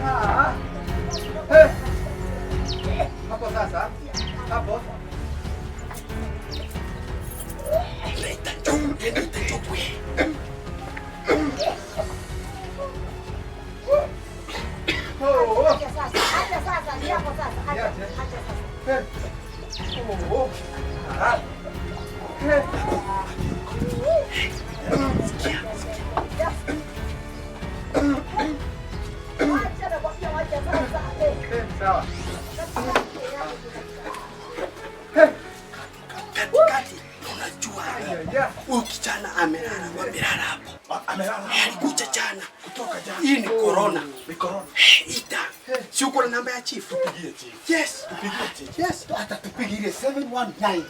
Ah. Eh. Hapo sasa. Hapo. Leta njogu, leta njogu. Oh. Acha sasa, acha sasa, ni hapo sasa. Acha, Niache. acha sasa. Eh. Oh. Ah. Eh. Acha nakwambia, acha sasa. Eh, Eh, sawa. Katikati, unajua Ya. huyu kijana amelala, wamelala hapo. Amelala. Eh, alikuja jana. Kutoka jana. Hii ni corona. Ni corona. Eh, ita. Si uko na namba ya chief? Tupigie chief. Yes. Tupigie chief. Yes. Hata tupigie 719.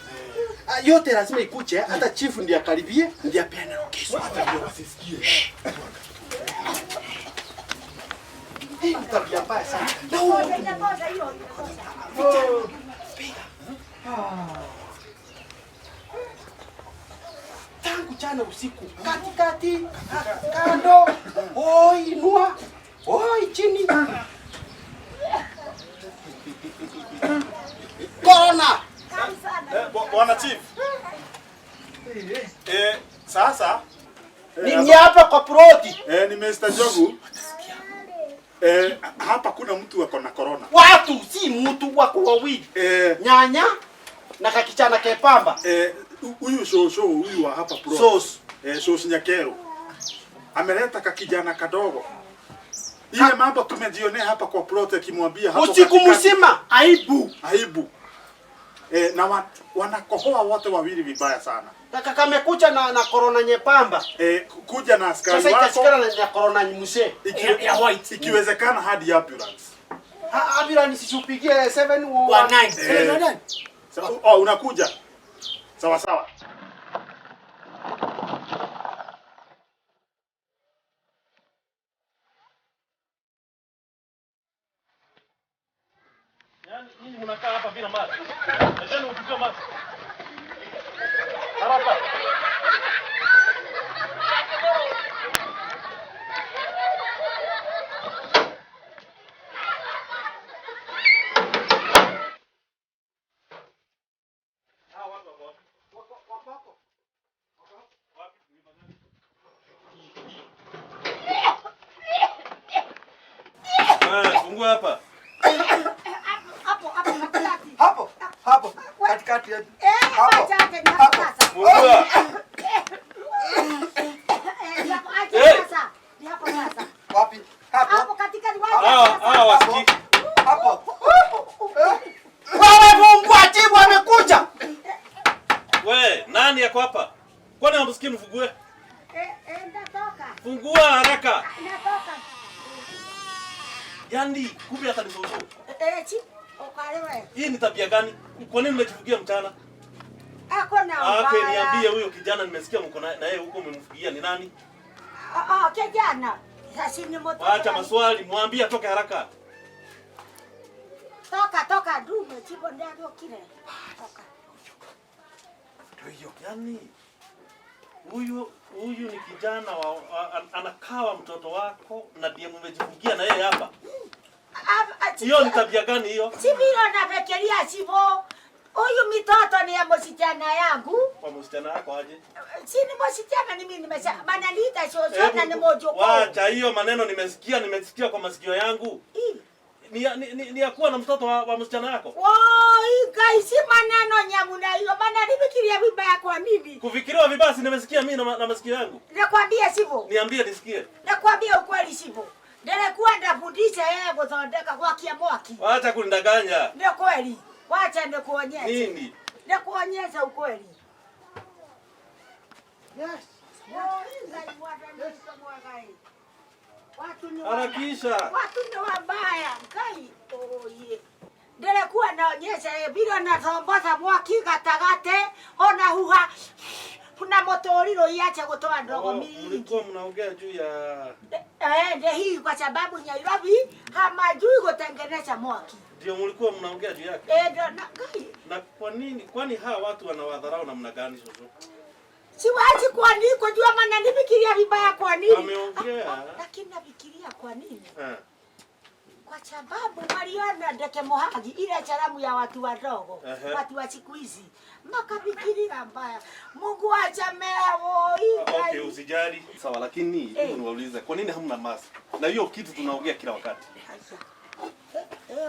Ah, yote lazima ikuje, hata chief ndiye akaribie, ndiye apeane location. Hata ndio wasisikie. Hii ni tabia mbaya sana. Na huyu Inatosha hiyo, inatosha. Oh. piga. Tangu jana usiku, katikati, kando, oi inua, oi chini. Corona. Kali sana. Bwana Chief. Eh. Sasa Ni hapa kwa ploti. ni Mr. Jogu. Hapa kuna mtu ako na corona. Watu si mtu wako wawili. Nyanya na kakichana kepamba. Huyu shosho huyu wa hapa plot. Sos. Sos Nyakero. Ameleta kakijana kadogo. Ile mambo tumejionea hapa kwa plot akimwambia hapo Usiku katikati. mzima aibu. Aibu. Na wanakohoa wote wawili vibaya sana. Kaka kamekucha na corona nyepamba. Kuja na askari Sasa wako. itashikana na corona mzee. Ya white. Ikiwezekana hadi ambulance. Ambulance sisiupigie 719. 19. Oh, unakuja. Sawa sawa. Yaani nyinyi mnakaa hapa bila mask. Acheni mchukue mask. Haraka. Hawa watu wako wapi? Wako hapo. Wapi? Fungua hapa. Hapo, hapo katikati. Hapo. Hapo. Katikati. Eh, Hapo. wacha aje ni hapo sasa. Fungua. Eh, ni hapo, acha sasa. Ni hapo sasa. Wapi? Hapo. Hapo katikati, wacha Hawa sasa. hawa wasikii. Hapo. Wewe fungua, chifu amekuja. We, nani yako hapa? Kwani hamsikii mfungue? Eh, eh, natoka. Fungua haraka. Natoka. Yaani kumbe hata ni soso. Eh, chi, ukalewe. Hii ni tabia gani? Kwa nini mnajifugia mchana? Hakuna Okay, ubaya. niambie huyo kijana nimesikia mko na yeye huko mmemfugia ni nani? Ah, ah, kijana. Sasa ni moto. Acha maswali, mwambie atoke haraka. Toka, toka ndume, chibo ndio kile. Toka. Yaani huyu ni kijana anakawa mtoto wako na ndiye mmejifugia na yeye hapa. Hiyo ni tabia gani hiyo? Sivyo nafikiria sivyo. Huyu mitoto ni ya msichana yangu. Kwa msichana wako aje? Si ni msichana ni mimi nimesha banalita shosho na ni mojo. Wacha hiyo maneno, nimesikia kwa masikio yangu. Ni ya kuwa na mtoto wa msichana wako. Woi, guys, si maneno nyamu na hiyo. Maana nifikiria vibaya kwa mimi. Kufikiriwa vibaya si nimesikia mimi na masikio yangu. Nakwambia sivyo. Niambie nisikie. Nakwambia ukweli sivyo. Nilikuwa ndafundisha yeye kuthondeka kwa kiamwaki. Wacha kunidanganya. Ni kweli. Wacha nikuonyeshe. Nini? Nikuonyeshe ukweli. Yes. Watu ni Harakisha. Watu ni wabaya. Ngai oye. Nilikuwa naonyesha yeye bila nathomboca mwaki gatagate ona huha kuna motoriro iache kutoa ndogo mingi. Mlikuwa mnaongea juu ya Ndio hii kwa sababu Nairobi hamajui kutengeneza mwaki. Ndio mlikuwa mnaongea juu yake. Ndio na ngai. Na kwa nini, kwani hawa watu wanawadharau namna gani shosho? Siwazi kwa nini kujua maana nifikiria vibaya kwa nini? Ameongea. Lakini nafikiria kwa nini? Eh. Kwa sababu waliona Ndeke Muhagi ile charamu ya watu wadogo, watu wa siku hizi makafikiria mbaya. Mungu achamewo. Okay, usijali. Sawa, lakini hebu niwaulize, kwa nini hamna mask? Na hiyo kitu tunaongea kila wakati.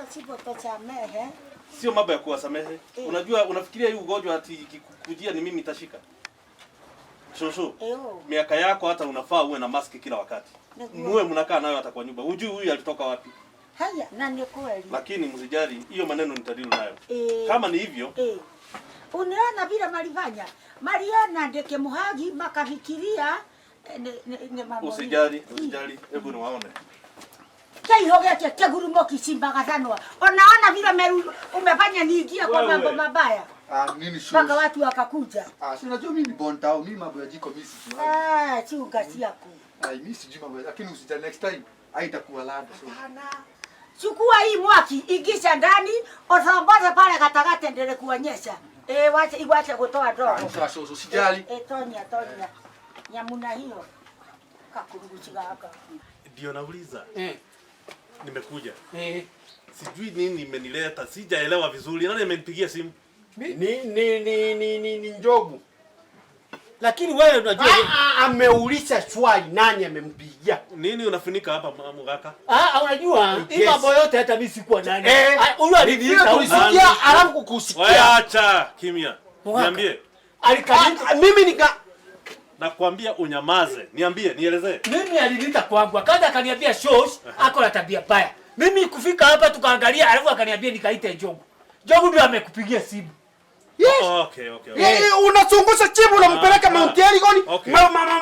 Sipo tuchamehe. Sio mambo ya kuwasamehe. Unajua, unafikiria hii ugonjwa ati ikikujia ni mimi nitashika? Shosho, miaka yako hata unafaa uwe na mask kila wakati. Muwe mnakaa nayo hata kwa nyumba. Hujui huyu alitoka wapi. Haya, na ni kweli. Lakini msijali, hiyo maneno nitadilu nayo. Kama ni hivyo, Unaona vile malifanya. Maliona Ndeke Muhagi makafikiria ni mambo. Usijali, usijali, hebu niwaone. Kaiho geke kegurumo kichimbaga thanwa. Unaona vile umefanya niingie kwa mambo mabaya. Nini shoes? Mpaka watu wakakuja. Si unajua mimi ni bontao, mimi mambo ya jiko mimi sijui. Chunga siaku. Mimi sijui mambo, lakini usijali, next time haitakuwa lada. So. Chukua hii mwaki, ingisha ndani, utomboze pale katakate ndele kuonyesha. Wache iwache kutoa ndogo. Sasa so usijali. Tonya tonya. Nyamuna hiyo. Kakuruguchiga haka. Ndio nauliza. Nimekuja. Sijui nini imenileta, sijaelewa vizuri. Nani amenipigia simu? Ni Njogu. Lakini wewe unajua ameuliza swali, nani amempigia? Nini unafunika hapa Mugaka? Unajua hii mambo yote hata mimi sikuwa nani. Huyu aliniita. Tulisikia alafu kukusikia. Wewe acha kimya. Niambie. Mimi nika nakwambia unyamaze. Niambie, nielezee. Mimi aliniita kwangu. Akaja akaniambia shosh ako na tabia mbaya. Mimi kufika hapa tukaangalia alafu akaniambia nikaite Njogu. Njogu ndio amekupigia simu. Yes. Okay. Unazungusha chibu unampeleka Mount Elgon,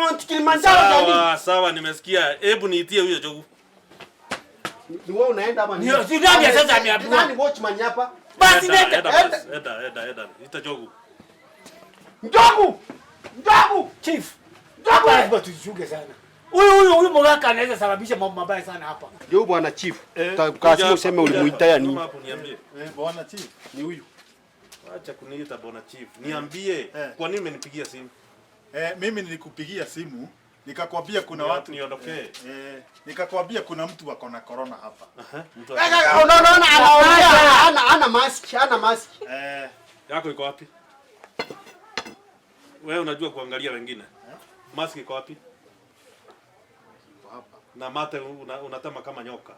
Mount Kilimanjaro. Sawa, sawa, nimesikia. Hebu niitie huyo Njogu. Ni wewe unaenda ama ni? Ndio, si nani sasa ameambiwa? Nani watchman hapa? Basi nenda. Eda. Ita Njogu. Njogu. Njogu. Chief. Njogu. Lazima tujichunge sana. Huyu Mugaka anaweza sababisha mambo mabaya sana hapa. Ndio bwana chief. Kasema useme ulimuita ya nini? Niambie. Bwana chief. Ni huyu. Acha kuniita bwana chief. Niambie kwa nini umenipigia simu? Mimi nilikupigia simu nikakwambia kuna watu niondokee. Nikakwambia kuna mtu wako na corona hapa. Mtu Unaona anaongea ana mask, ana mask. Yako iko wapi? Wewe unajua kuangalia wengine. Mask iko wapi? Hapa. Na mate unatema kama nyoka.